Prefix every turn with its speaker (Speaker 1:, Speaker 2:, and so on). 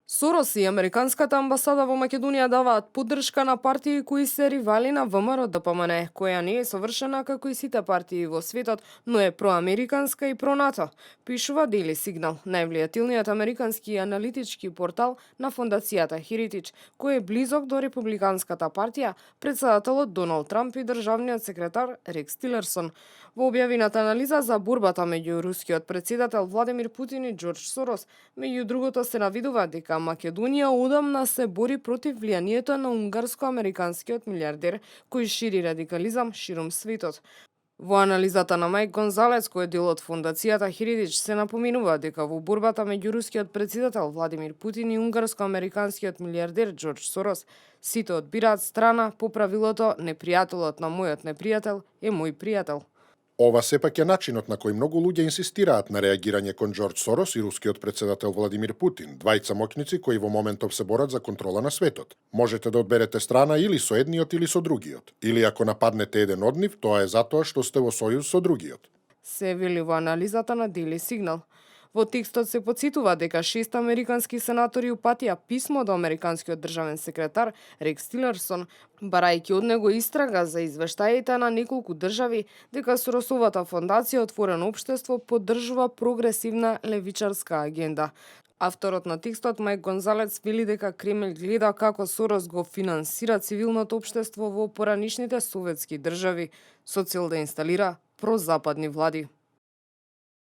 Speaker 1: Сорос и Американската амбасада во Македонија даваат поддршка на партии кои се ривали на ВМРО-ДПМН, која не е совршена како и сите партии во светот, но е проамериканска и про-НАТО, пишува Daily Signal, највлијателниот американски аналитички портал на фондацијата Heritage, кој е близок до републиканската партија, претседателот Доналд Трамп и државниот секретар Рекс Тилерсон. Во објавената анализа за борбата меѓу рускиот претседател Владимир Путин и Џорџ Сорос, меѓу другото се навидува дека Македонија одамна се бори против влијанието на унгарско-американскиот милиардер кој шири радикализам ширум светот. Во анализата на Мајк Гонзалес, кој е дел од фондацијата Heritage, се напоминува дека во борбата меѓу рускиот претседател Владимир Путин и унгарско-американскиот милиардер Џорџ Сорос, сите одбираат страна по правилото непријателот на мојот непријател е мој пријател.
Speaker 2: Ова сепак е начинот на кој многу луѓе инсистираат на реагирање кон Џорџ Сорос и рускиот претседател Владимир Путин, двајца моќници кои во моментов се борат за контрола на светот. Можете да одберете страна или со едниот или со другиот. Или ако нападнете еден од нив, тоа е затоа што сте во сојуз со другиот.
Speaker 1: Се вели во анализата на Daily Signal. Во текстот се подсетува дека 6 американски сенатори упатија писмо до американскиот државен секретар Рекс Тилерсон, барајќи од него истрага за извештаите на неколку држави дека Соросовата фондација Отворено општество поддржува прогресивна левичарска агенда. Авторот на текстот Мајк Гонзалес вели дека Кремљ гледа како Сорос го финансира цивилното општество во поранишните советски држави со цел да инсталира прозападни влади.